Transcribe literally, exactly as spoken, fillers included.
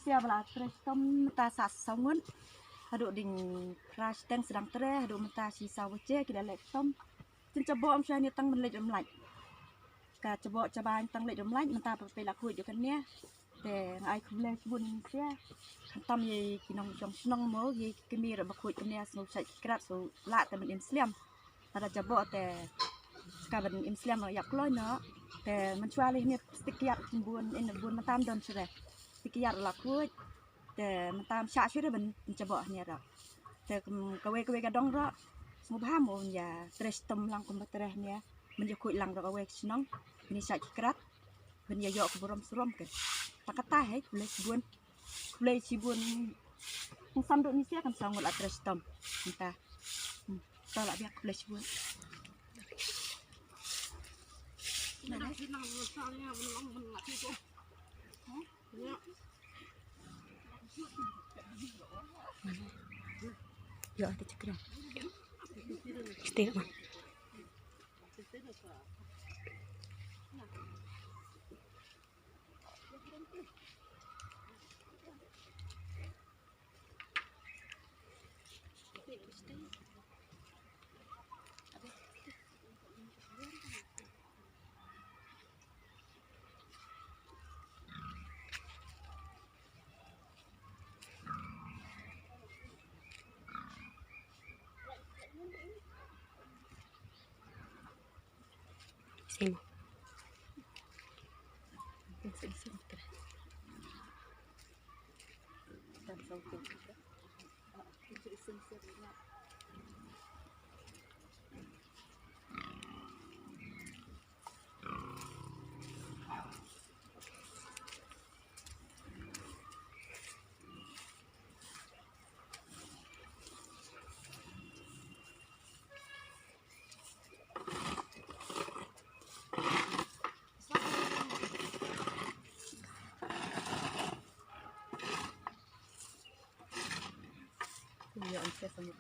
Sia ba la trei shitom mynta sa saw ngut. Haduh ding phra shiteng sdang trei, haduh mynta shi saw baje ki la leit shitom. Jin jaboh ym shu hynñiew tang ban leit ym lait. Ka jaboh jabaiñ tang leit ym lait, mynta ba phi la khuid ïa kane. Te nga ai khublei shibun ïa sia. Khamtam ïa ki nongshong shnong mo, ïa ki kmie ruh ba khuid kane, sngew shait ki krat, sngew lah te ban im slem. Lada jaboh te ka ban im slem ïa kloi noh. Te mynshuwa lei hynñiew stik ïar bun, in bun mynta ym don shuh re. Stik ïar la khuid. Te mynta ym shah shuh re ban jaboh hynñiew ruh. Te kawei kawei ka dong ruh, sngewbha mo ïa trei shitom lang kumba trei hynñiew. Ban ïa khuid lang ruh kawei ka shnong. Ban ïa shait ki krat. Ban ïa ïoh ka burom surom kan. Ta kata hi, khublei shibun. Khublei shibun. Ngan sam duh ni sia kan saw ngut la trei shitom. Mynta. Hmm. Ta la biang, khublei shibun. Ïa, ada cakra. Stay, ma. Same. Ïa, ong sa sama.